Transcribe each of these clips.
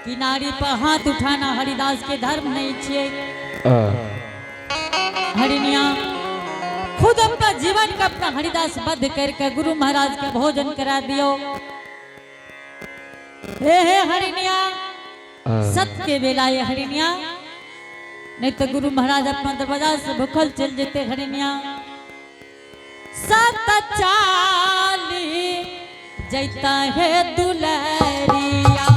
कि नारी पर हाथ उठाना हरिदास के धर्म नहीं छे। हरिनिया खुद अपना जीवन का अपना हरिदास बद्ध करके गुरु महाराज के भोजन करा दियो। हे हे हरिनिया, सत्य के बेला ये हरिनिया, नहीं तो गुरु महाराज अपना दरवाजा से भूखल चल जेते। हरिनिया सत चाली जैता है दुलरिया,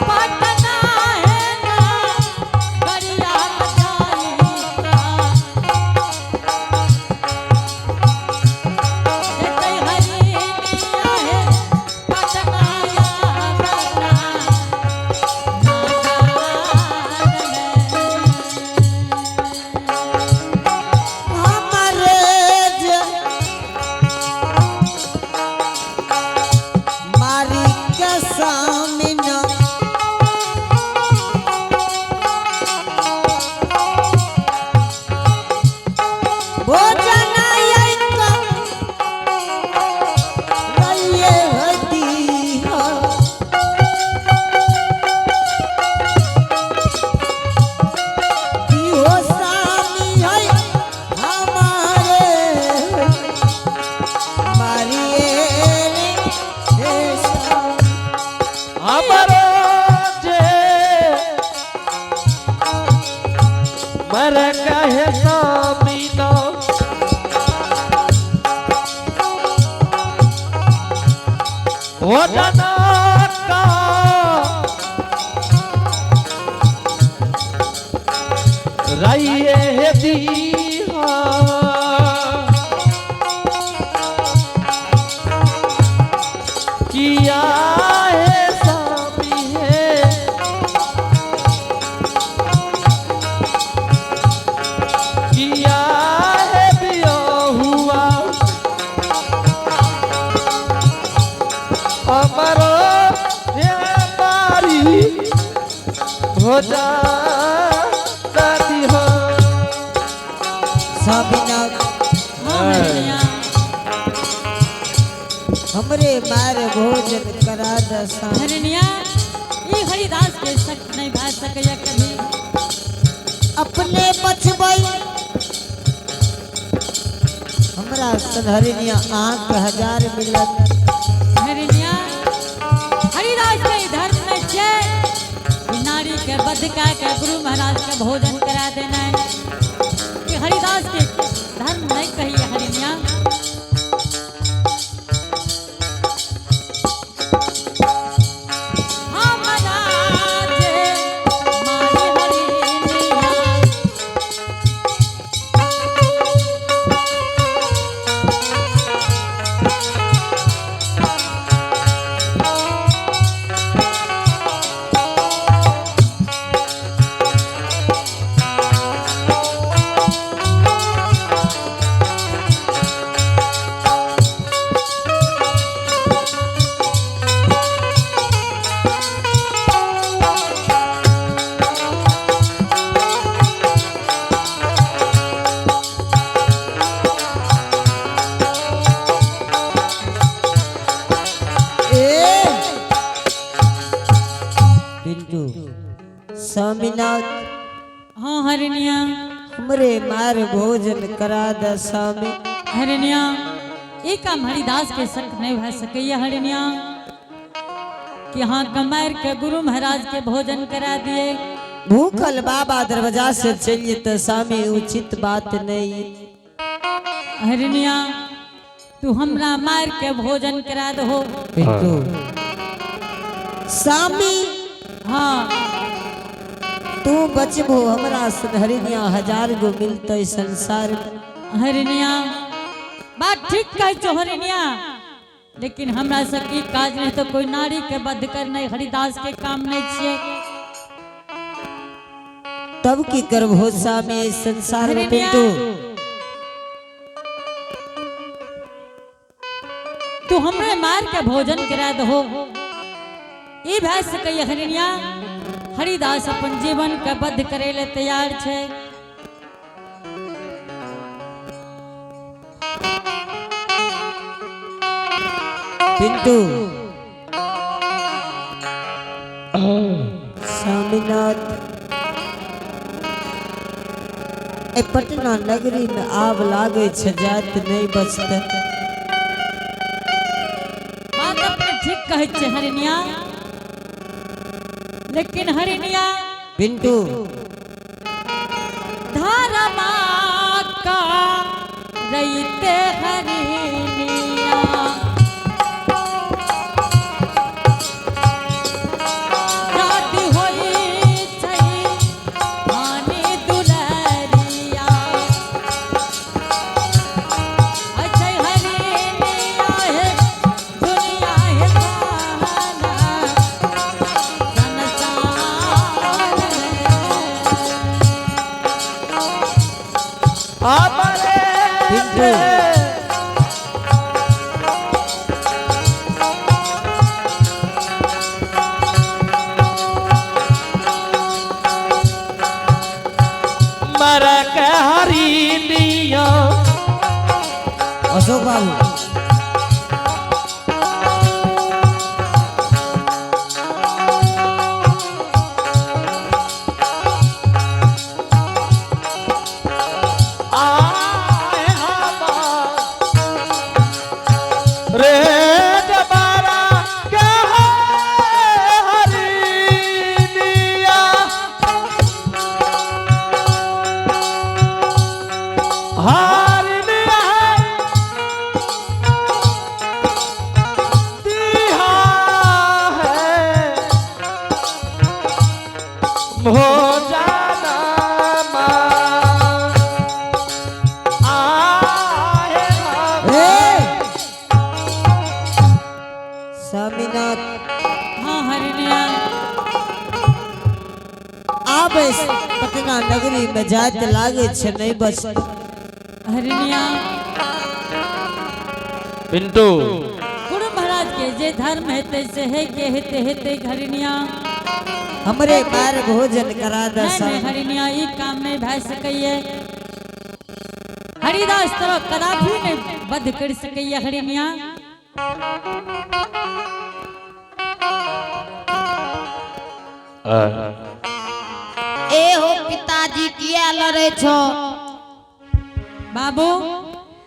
पटना है ना गरिया जालिया। जैते हरिनिया है पटना या बना हमारे जे मारी के सामने भोजन एक रहिए हदी हो। हो सामी है हमारे मारिए रे हे स्वामी। हमारो जे मर कहे स्वामी नो भोजन का रहिए दीहा। किया है स्वामी है किया है बिया हुआ अमरो हे बारी भोजा दादी हो। स्वामीनाथ, हाँ हरिनिया। हमरे मार भोजन करा द स्वामी। हरिनिया, ई हरिदास के शक नहीं भा सकैया कभी। अपने बचबई हमरा सनहरिनिया आंख हजार मिलत। हरिनिया, हरिदास के ई धर्म में छे कि नारी के बध कऽ के गुरु महाराज के भोजन करा देना है। कि हरिदास के धर्म नहीं कहिए हरिनिया। हमरा जे मारी हरिनिया, ए पिंटू स्वामीनाथ, हाँ हरिनिया। हमरे मार भोजन करा द स्वामी। हरिनिया, ई काम हरिदास के शक नहीं भा सकैया हरिनिया, कि हाँ कमार के गुरु महाराज के भोजन करा दिए। भूखल बाबा दरवाजा से चलिए तो स्वामी उचित बात नहीं। हरिनिया, तू हमरा मार के भोजन करा दहो। पिंटू स्वामी, हाँ। तू बचबो हमरा सनहरिनिया हजार गो मिलते संसार में। हरिनिया, बात ठीक कहै छो हरिनिया, लेकिन हमरा सब ई काज नहीं तो कोई नारी के बध कर नहीं हरिदास के काम नहीं छिए। तब की करबो स्वामी इस संसार में? हरिनिया, पिंटू, तू हमरे मार के भोजन करा दहो, ई भए सकैया हरिनिया। हरिदास अपन जीवन के बद्ध करे ले तैयार छे। पिंटू स्वामीनाथ ए पटना नगरी में आब लागे छै जात नहीं बचते। बात अपने ठीक कहै छै हरिनिया, लेकिन हरिनिया पिंटू धर्मा का रईते हरिनिया जाति होई छै हानि दुलरिया। अच्छा हरिनिया हे दुनिया हे बहाना संसार में। आपरे पिंटू। मरक हरी लियो अशोक बाबू आए हमार रे जबारा के हरी लिया हरी लिया है दिहा है भोजना मा आए ए! स्वामीनाथ हाँ हरिनिया। आब इस पटना नगरी में जात लागे छै नहीं बचते। हरिनिया पिंटू गुरु महाराज के जे धर्म हेतै से हे के हेतै हेतै हरिनिया। हमरे मार भोजन करा दे। नहीं नहीं हरिनिया, ई काम नहीं भए सकैये। हरिदास तोरा कदापि नहीं बध कर सकैये हरिनिया। ए हो पिताजी, किया लड़े छो? बाबू,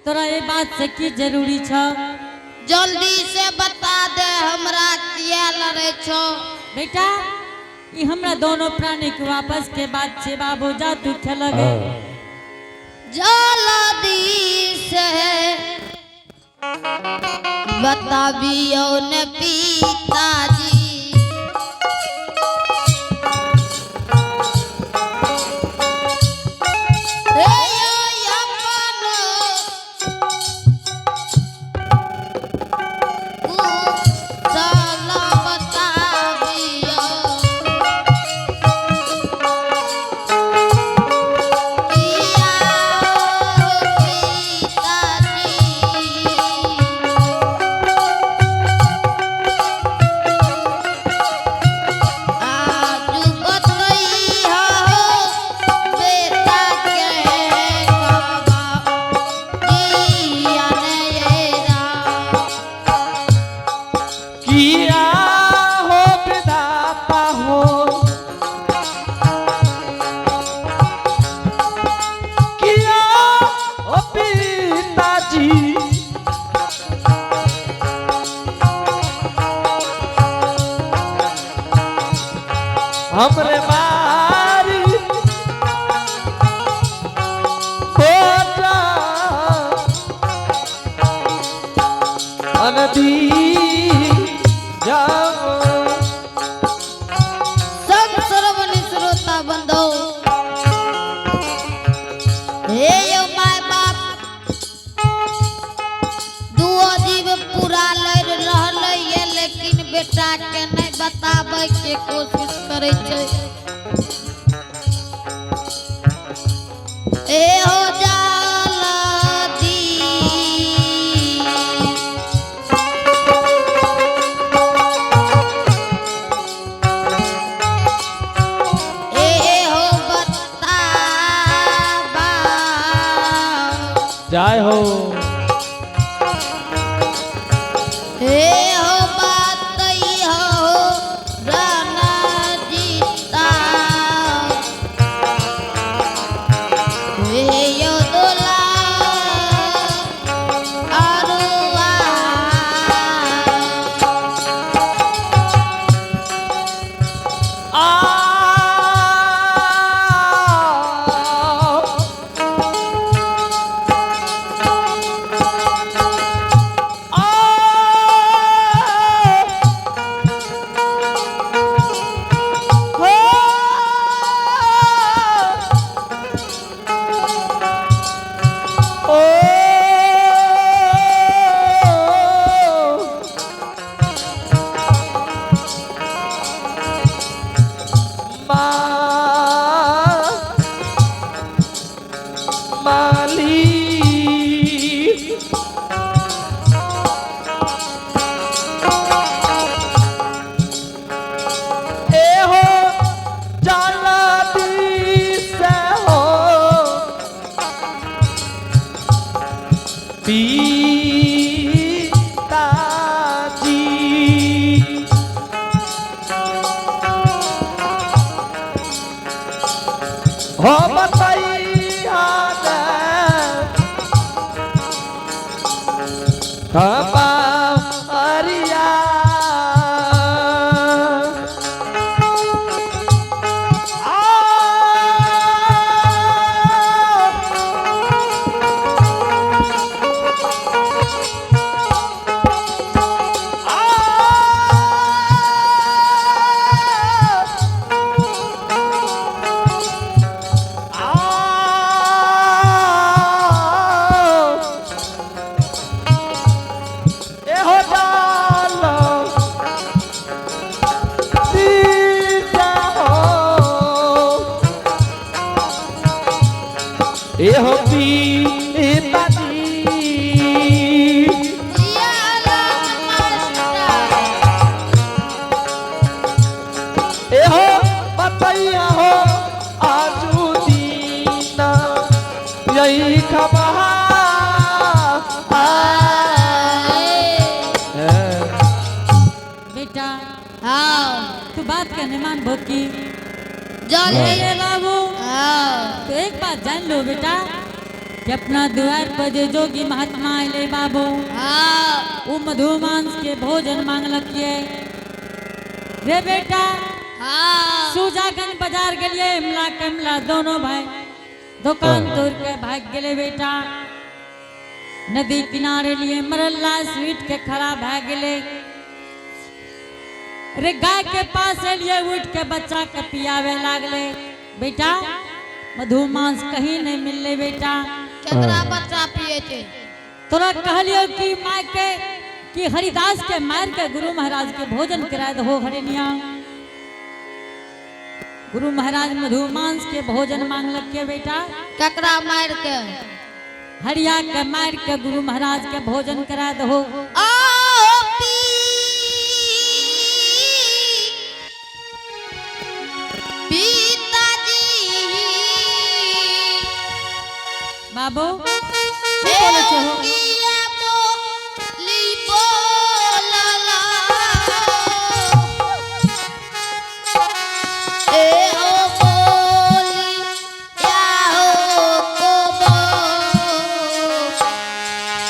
तोरा ये बात से की जरूरी छ? जल्दी से बता दे हमरा, किया लड़े छो? बेटा, ई हमरा दोनों प्राणी के वापस के बात छे। बाबू, जा तू खेल गे। जल्दी से बताबियो ने पिताजी। हे अपन कुशल बताबियो। किया पिताजी। आजू बतैहा बेटा के बाबा जिया ने किया हो विधाता हो किया हो पिताजी हमरे मारी बोझा अनदी जाओ। सब श्रवण श्रोता बंधो, हे यो my बाप, दुओ जीव पूरा लड़ रहल ये, लेकिन बेटा के नहीं बताबै के कोशिश करै छै। ए हो जाला दी। ए हो बताबा। जय हो। हे बात के नहीं मानबो की? जल्दी। रे बाबू। हाँ। तो एक बात जान लो बेटा कि अपना द्वार पर जे जोगी महात्मा आये बाबू, हाँ। वो मधुमांस के भोजन मांगलक ये रे बेटा। हाँ। सुजागंज बाजार गेलिए, इमला कमला दोनों भाई दुकान तोड़ के भाग गेले बेटा। नदी किनारे लिए मरल्ला स्वीट के खड़ा भा गेले रे। गाय के पास लिए उठ के बच्चा के पियावे लागले बेटा। मधुमांस कहीं नहीं मिलले बेटा। केकरा बच्चा पिए छै? तोरा कहलियो कि माय के कि हरिदास के मार के गुरु महाराज के भोजन करा दो हरिनिया। गुरु महाराज मधुमांस के भोजन मांगलक के बेटा। केकरा मार के? हरिया के मार के गुरु महाराज के भोजन करा दो। आओ पिताजी। बाबू। किया बोली बोलला, ए ओ बोली या हो को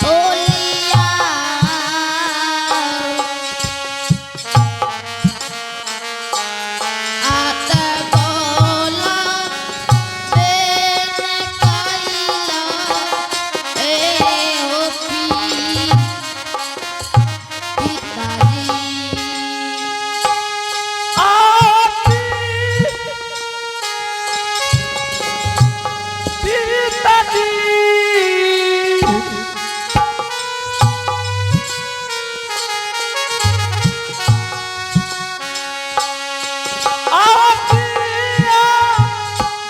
बोलिया। आत बोला बेन कैला, ए हो पिताजी। पिताजी। आपिया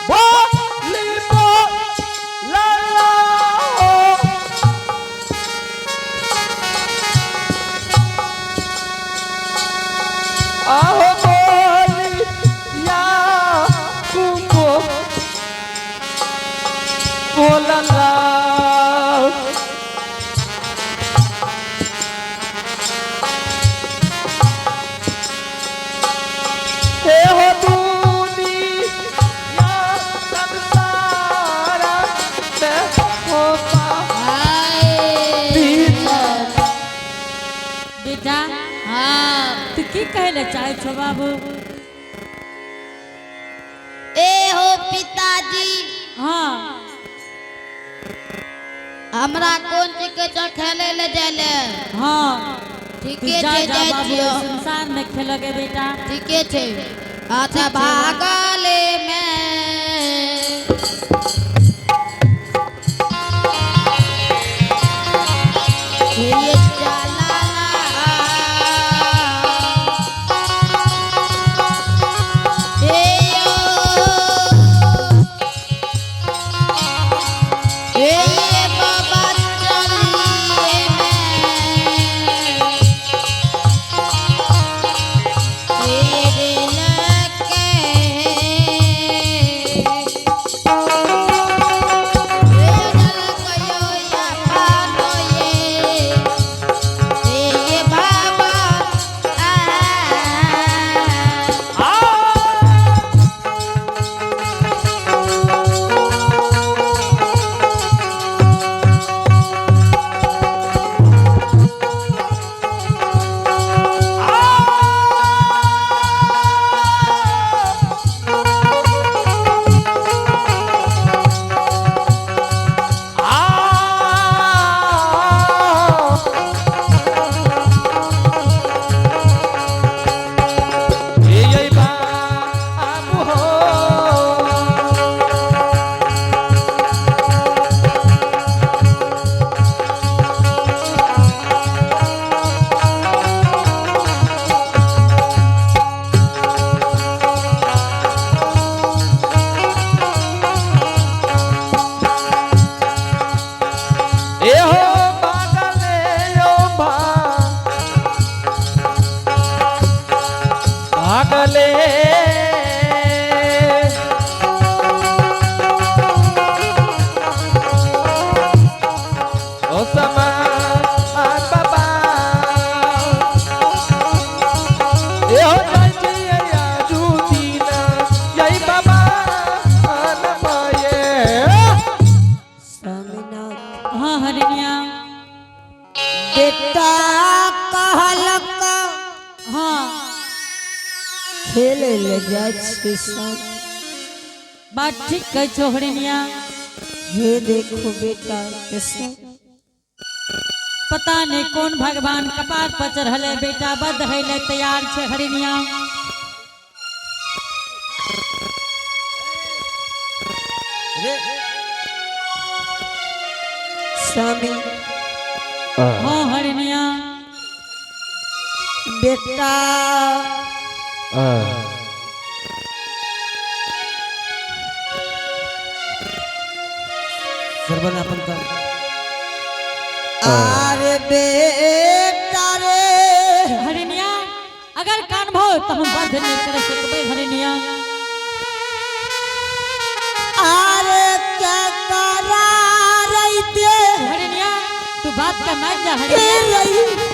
बोली बोला। आहो बोली या कुंबो बोलला। हे हो दुनिया संसारा में हो हाय। पिता। बेटा। हाँ। तू की कहे ले चाहे छो बाबू? ए हो पिताजी। हाँ। हमरा कोन चीज के छै खेले ले जाय? हाँ, तू ठीके जा छै। जा जाइ बाबू। छियौ। संसार में खेलगे बेटा। ठीके छै। अच्छा, भागले में ये चला हे यो, हे बाबा चलिए में तेरे लगे। खेले ले जाइ छै सब। बात ठीक कहै छौ हरिणिया। हे देखो बेटा के सब। पता नहीं कौन भगवान कपार पर चढ़ले बेटा बद है तैयार छे हरिणिया। स्वामी। हाँ हरिणिया। बेटा सरबन अपन काम। आरे बेटा रे। हरिणिया अगर कान भो तो हम बद नहीं कर सकबे हरिणिया। आरे के करा रही ते। हरिणिया तू बात का मान जा हरिणिया। रही।